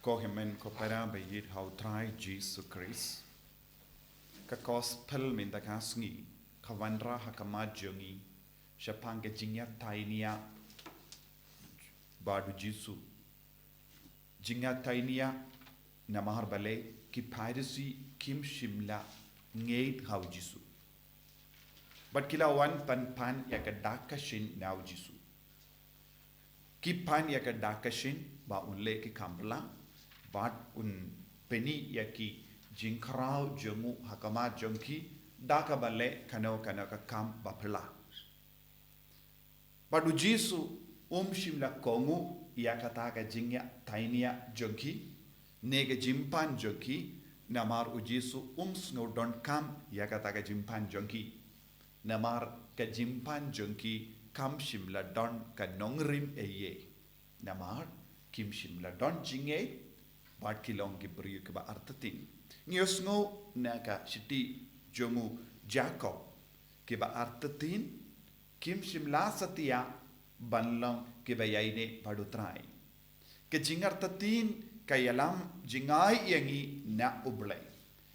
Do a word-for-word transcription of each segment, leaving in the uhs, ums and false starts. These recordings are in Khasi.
Ko hynmen ko para ba ïeit ha u Trai Jisu Khrist. Ka gospel mynta ka sngi ka wanrah ha khmat jong ngi shaphang ka jingïatainia bad u Jisu. Jingïatainia namar balei ki Pharisi kim shym la ngeit ha u Jisu. Bad ki la wan pan pan ïa ka dak ka shin na u Jisu. Ki pan ïa ka dak ka shin ba un leh ki kam blang bad un pyni ïa ki jingkhraw jong u ha khmat jong ki da kaba leh kano kano ka kam ba phylla. Bad u Jisu um shym la kohnguh ïa kata ka jingïatainia jong ki ne ka jingpan jong ki, namar u Jisu um sngewdonkam ïa kata ka jingpan jong ki. Namar ka jingpan jong ki kam shym la don ka nongrim ei ei. Namar kim shym la don jingngeit bad ki long ki briew kiba artatien. Ngi ïohsngew na ka shithi jong u Jakob, kiba artatien kim shym la satia ban long kiba ïaineh bad u Trai. Ka jingartatien ka ïalam jingai ïa ngi na u Blei.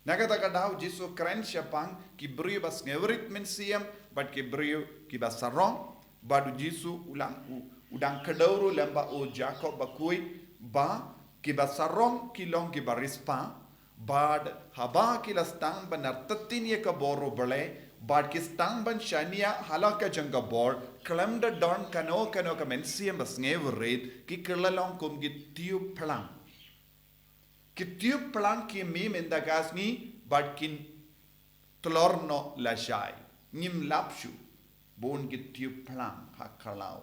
Na kata ka daw u Jisu kren shaphang ki briew ba sngewrit mynsiem bad ki briew kiba sarong, bad u Jisu u lang u, u dang kdew ruh lem bad u Jakob bakhuid ba kiba sarong ki long kiba riewspah, bad haba ki la sdang ban artatien ïa ka bor u Blei bad ki sdang ban shaniah ha la ka jong ka bor, khlem da don kano kano ka mynsiem ba sngewrit, ki kylla long kum ki tiew phlang. Ki tiew phlang ki mih mynta ka sngi bad kin tlor noh lashai. Ngim lap shuh. Bun ki tiew phlang ha khlaw.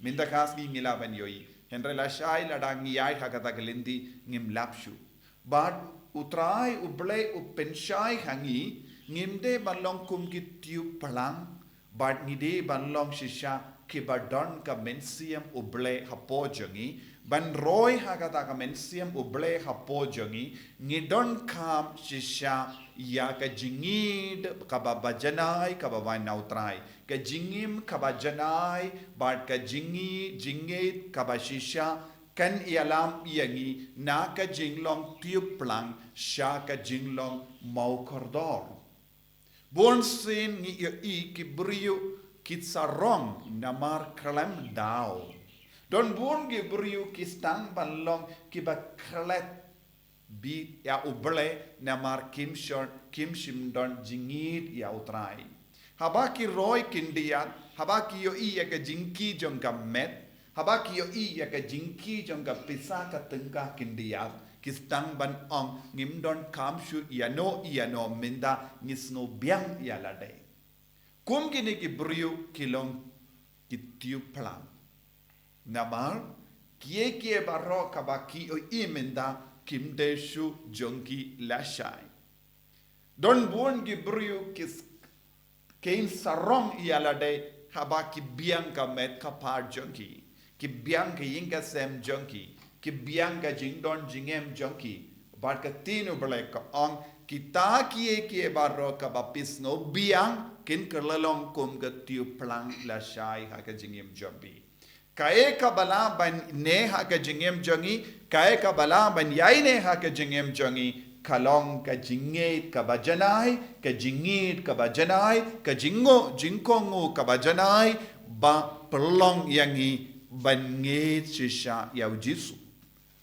Mynta ka sngi ngi lah ban ïohi. Hynrei lashai lada ngi ïaid ha kata ka lynti ngim lap shuh. Bad u Trai u Blei u pynshai ha ngi, ngim dei ban long kum ki tiew phlang, bad ngi dei ban long shisha kiba don ka mynsiem u Blei hapoh jong ngi, ban roi ha kata ka mynsiem u Blei hapoh jong ngi, ngi donkam shisha ïa ka jingïeit kaba bajanai kaba wan na u Trai. Ka jingim kaba janai bad ka jingïeit, jingïeit kaba shisha kan ïalam ïa ngi na ka jinglong tiew phlang sha ka jinglong mawkordor. Bun sien ngi ïohi ki briew ki sarong namar khlem daw. Don bun ki briew ki sdang ban long kiba klet bit ïa u Blei namar kim shon, kim shym don jingïeit ïa u Trai. Haba ki roi khyndiat, haba ki ïohi ïa ka jingkhih jong ka met, haba ki ïohi ïa ka jingkhih jong ka pisa ka tyngka khyndiat, ki sdang ban ong ngim donkam shuh ïano ïano mynta, ngi sngewbiang ïa lade. Kum kine ki briew ki long ki tiew phlang. Namar kiei kiei baroh kaba ki ïohi mynta kim dei shuh jong ki lashai. Don bun ki briew ki s-, kin sarong ïa lade haba ki biang ka met ka phad jong ki, ki biang ka ïing ka sem jong ki, ki biang ka jingdon jingem jong ki. Bad ka ktien u Blei ka ong, kita kiei kiei baroh kaba phi sngewbiang kin kylla long kum ka tiew phlang lashai ha ka jingim jong phi. Kaei kaba lah ban neh ha ka jingim jong ngi, kaei kaba lah ban ïaineh ha ka jingim jong ngi, ka long ka jingïeit kaba janai, ka jingïeit kaba janai, ka jingnguh jingkohnguh kaba janai, ba pynlong ïa ngi ban ngeit shisha ïa u Jisu.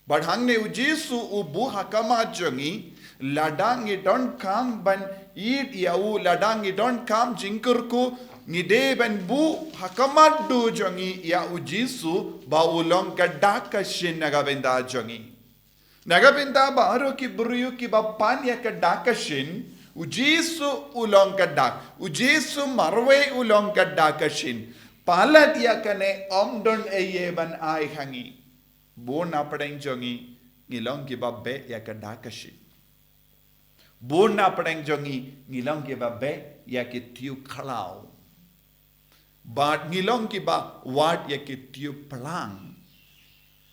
Bad hangne u Jisu u buh ha khmat jong ngi, lada ngi donkam ban ïeit ïa u, lada ngi donkam jingkyrkhu, ngi dei ban buh ha khmat duh jong ngi ïa u Jisu, ba u long ka dak ka shin na ka bynta jong ngi. Na ka bynta baroh ki briew kiba pan ïa ka dak ka shin, u Jisu u long ka dak, u Jisu marwei u long ka dak ka shin. Palat ïa kane ym don ei ei ban ai ha ngi. Bun na pdeng jong ngi, ngi long kiba beh ïa ka dak ka shin. Bun na pdeng jong ngi, ngi long kiba beh ïa ki tiew khlaw. Bad ngi long kiba wad ïa ki tiew phlang.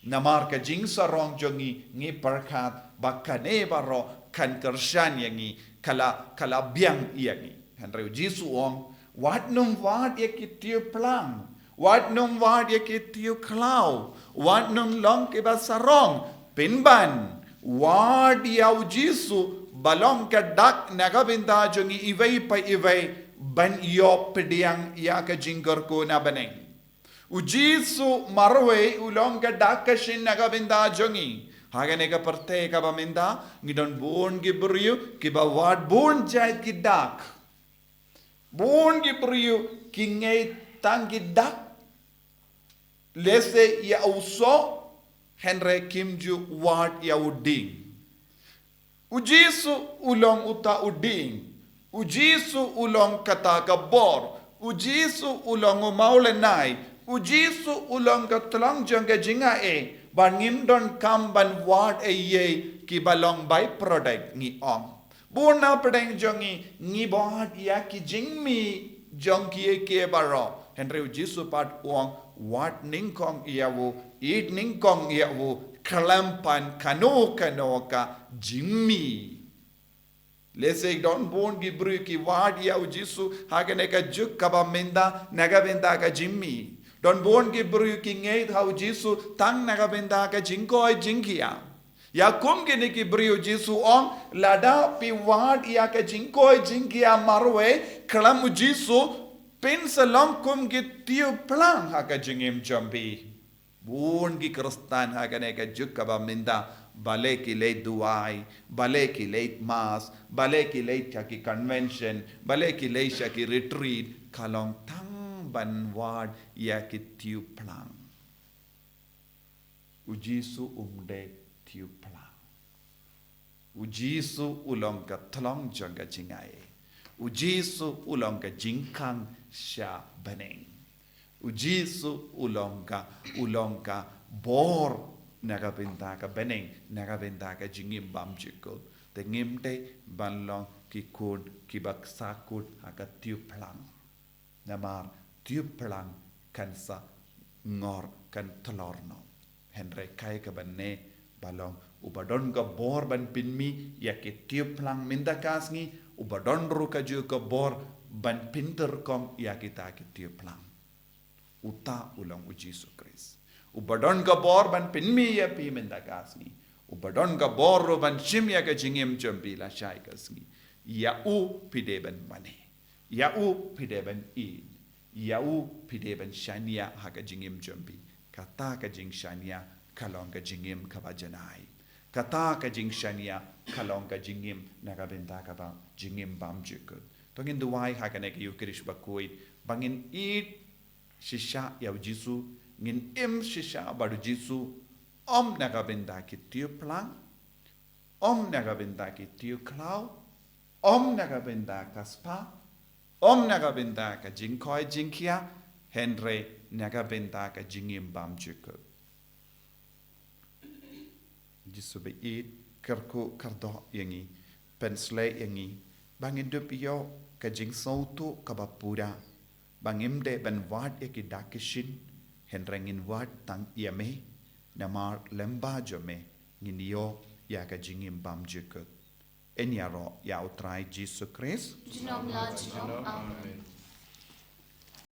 Namar ka jingsarong jong ngi, ngi pyrkhat ba kane baroh kan kyrshan ïa ngi, ka la, ka la biang ïa ngi. Hynrei u Jisu u ong, wat nym wad ïa ki tiew phlang, wat nym wad ïa ki tiew khlaw, wat nym long kiba sarong, Pynban, wad ïa u Jisu, ba long ka dak na ka bynta jong ngi iwei pa iwei, ban ïoh pdiang ïa ka jingkyrkhu na bneng. U Jisu marwei u long ka dak ka shin na ka bynta jong ngi. Ha kane ka pyrthei kaba mynta, ngi don bun ki briew, kiba wad bun jait ki dak. Bun ki briew, ki ngeit tang ki dak. Lehse ïa u soh, hynrei kim ju wad ïa u dieng. U Jisu u long uta u dieng. U Jisu u long kata ka bor. U Jisu u long u mawlynnai. U Jisu u long ka tlong jong ka jingaiei. Ba ngim donkam ban wad ei ei kiba long byproduct ngi ong. Bun na pdeng jong ngi, ngi wad ïa ki jingmih jong kiei kiei baroh. Hynrei u Jisu pat u ong, wad nyngkong ïa u, ïeit nyngkong ïa u, khlem pat kano kano ka jingmih. Lehse don bun ki briew ki wad ïa u Jisu, ha kane ka juk kaba mynta, na ka bynta ka jingmih. Don bun ki briew ki ngeit ha u Jisu, tang na ka bynta ka jingkoit jingkhiah. Ïa kum kine ki briew u Jisu u ong, lada phi wad ïa ka jingkoit jingkhiah marwei, khlem u Jisu, phin sa long kum ki tiew phlang ha ka jingim jong phi. Bun ki Khristan ha kane ka juk kaba mynta, balei ki leit duwai, balei ki leit mass, balei ki leit sha ki convention, balei ki leit sha ki retreat, ka long tang ban wad ïa ki tiew phlang. U Jisu um dei tiew phlang. U Jisu u long ka tlong jong ka jingaiei. U Jisu u long ka jingkhang sha bneng. U Jisu u long ka, u long ka bor na ka bynta ka bneng, na ka bynta ka jingim bymjukut. Te ngim dei ban long ki khun kiba sahkut ha ka tiew phlang. Namar tiew phlang kan sa ngor, kan tlor noh. Hynrei kaei kaba neh ba long uba don ka bor ban pynmih ïa ki tiew phlang mynta ka sngi, uba don ruh kajuh ka bor ban pynter kum ïa kita ki tiew phlang. Uta u long u Jisu Khrist. Uba don ka bor ban pynmih ïa phi mynta ka sngi. Uba don ka bor ruh ban shim ïa ka jingim jong phi lashai ka sngi. Ïa u phi dei ban mane. Ïa u phi dei ban ïeit. Ïa u phi dei ban shaniah ha ka jingim jong phi. Kata ka jingshaniah ka long ka jingim kaba janai. Kata ka jingshaniah ka long ka jingim na ka bynta kaba jingim bymjukut. To ngin duwai ha kane ka Eucharist bakhuid ba ngin ïeit shisha ïa u Jisu, ngin im shisha bad u Jisu, ym na ka bynta ki tiew phlang, ym na ka bynta ki tiew khlaw, ym na ka bynta ka spah, ym na ka bynta ka jingkoit jingkhiah, hynrei na ka bynta ka jingim bymjukut. Jisu ba ïeit, kyrkhu kyrdoh ïa ngi, pynshlei ïa ngi ba ngin dup ïoh ka jingsngewthuh kaba pura, ba ngim dei ban wad ïa ki dak ki shin, hynrei ngin wad tang ïa me, namar lyngba jong me ngin ïoh ïa ka jingim bymjukut. Yn ïaroh ïa u Trai Jisu Khrist. Junom la junom. Amen.